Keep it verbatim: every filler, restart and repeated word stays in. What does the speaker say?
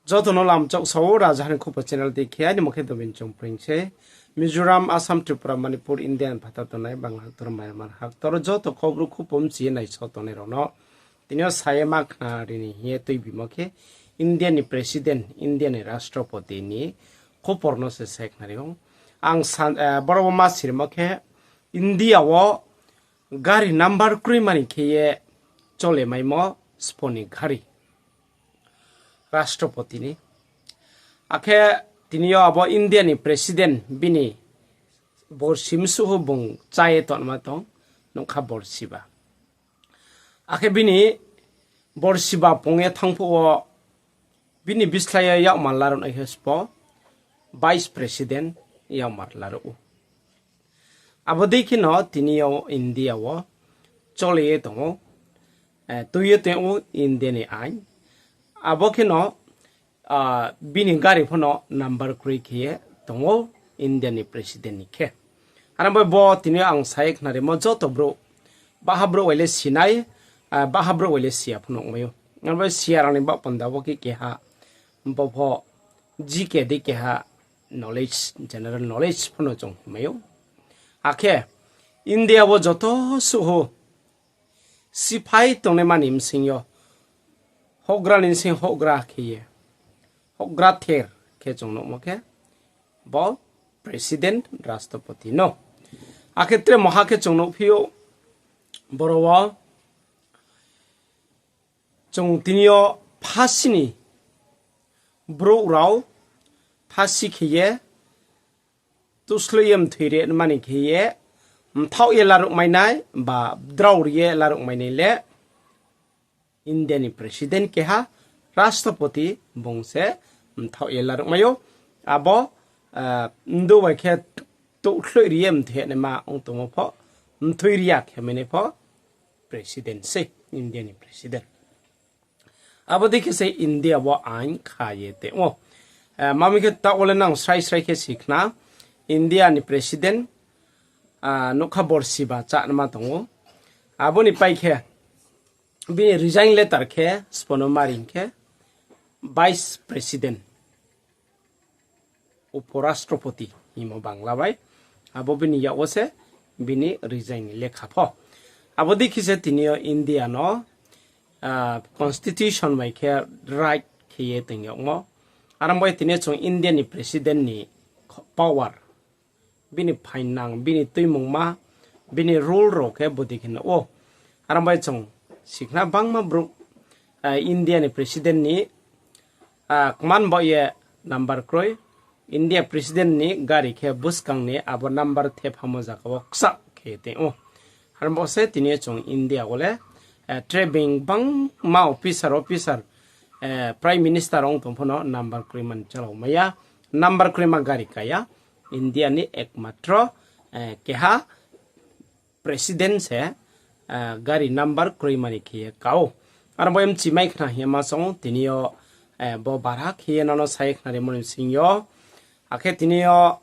Joto no lamchak sao, Rajaha ni Khupo channel dei khe, aini mo khe Dobin Chongpring se. Mizoram, Assam, Tripura, Manipur, India ni phathar tongnai, Bangla haktor, Myanmar haktor, joto Kaubru khupo mchi ye naisao tongnai rao no tini yo sa ye ma khnari ni hing ye tuibimo khe, India ni President, India ni Rashtrapati ni khupor no se sa ye khnari ou. Ang san, eh, boro wo ma sirimo khe, India wo gari number kroima ni khe ye chole maimo spo ni gari. Rashtrapati ni. Akhe tini yo abo India ni President bini borsi msuh bung chá ye tongma tong, nougkha borsi ba. Akhe bini borsi ba pung ye thanng phuh wo bini bislái yo yakmar laruh nai khe spo Vice President yakmar laruh ou. Abo dei kheno tini yo India wo chole ye tong ou, eh, tui ye tong ou India ni ain. Abo kheno, ah, bini gari pho no number kroi khe ye tong ou India ni President ni khe. Aro bai bo tini yo ang sa ye khnarimo joto brouh, baha brouh bai le sinai, ah, baha brouh bai le siya pho no ongmai ou. Aro bai siya rao ni baoh panda wo khe keha, bo pho G K dei keha knowledge, general knowledge pho no chung himai ou. Akhe India wo joto suh ou siphai tongnaima ni bsing yo houhgra ni bsing houhgra khe ye, houhgra ther khe chung nuhmo khe bo President, Rashtrapati no. Akhe tre moha khe chung nuhphi ou, boro wo chung tini yo phasi ni brouh rao phasi khe ye tusloi ye mthoi ri nma ni khe ye mthaoh ye laruh mai nai ba drao ri ye laruh mai nai le India ni President keha, Rashtrapati bung se mthaoh ye laruh mai ou. Abo, ah, mdu bai khe touhkhloi ri ye mthoi naima ong tongmo pho, mthoi ri ya khe mai nai pho President sei, India ni President. Abo dei khe se India wo ain kha ye tong ou. Eh, ma mi khe taoh wo le nang srai srai khe si khna, India ni President, ah, nougkha borsi ba chá nma tong ou. Abo ni pai khe bini resign letter khe sbo no ma ri khe Vice President, Uporashtrapati hingmo Bangla bai. Abo bini yak wo se bini resign ni lekha pho. Abo dei khe se tini yo India no, ah, constitution bai khe right khe ye tong yagmo. Aro bai tini chung India ni President ni power, bini phainang, bini tuimungma, bini rule rao khe bodei khe nuh ou. Aro bai chung si khna bangma brouh, ah, India ni President ni, ah, kman baoh ye number kroi, India President ni gari khe buskang ni abo number thephamo zaga wo kchah khe tong ou. Aro bo se tini yo chung India wo le, eh, tre being bangma officer, officer, eh, Prime Minister ong tong pho no number kroima ni chalao mai ya, number kroima gari ka ya. India ni ekmatro, eh, keha President se, eh, gari number kroima ni khe ye ka ou. Aro bo mchimai khna hingma song tini yo, eh, bo bara khe ye nono sa ye khnarimo ni bsing yo. Akhe tini yo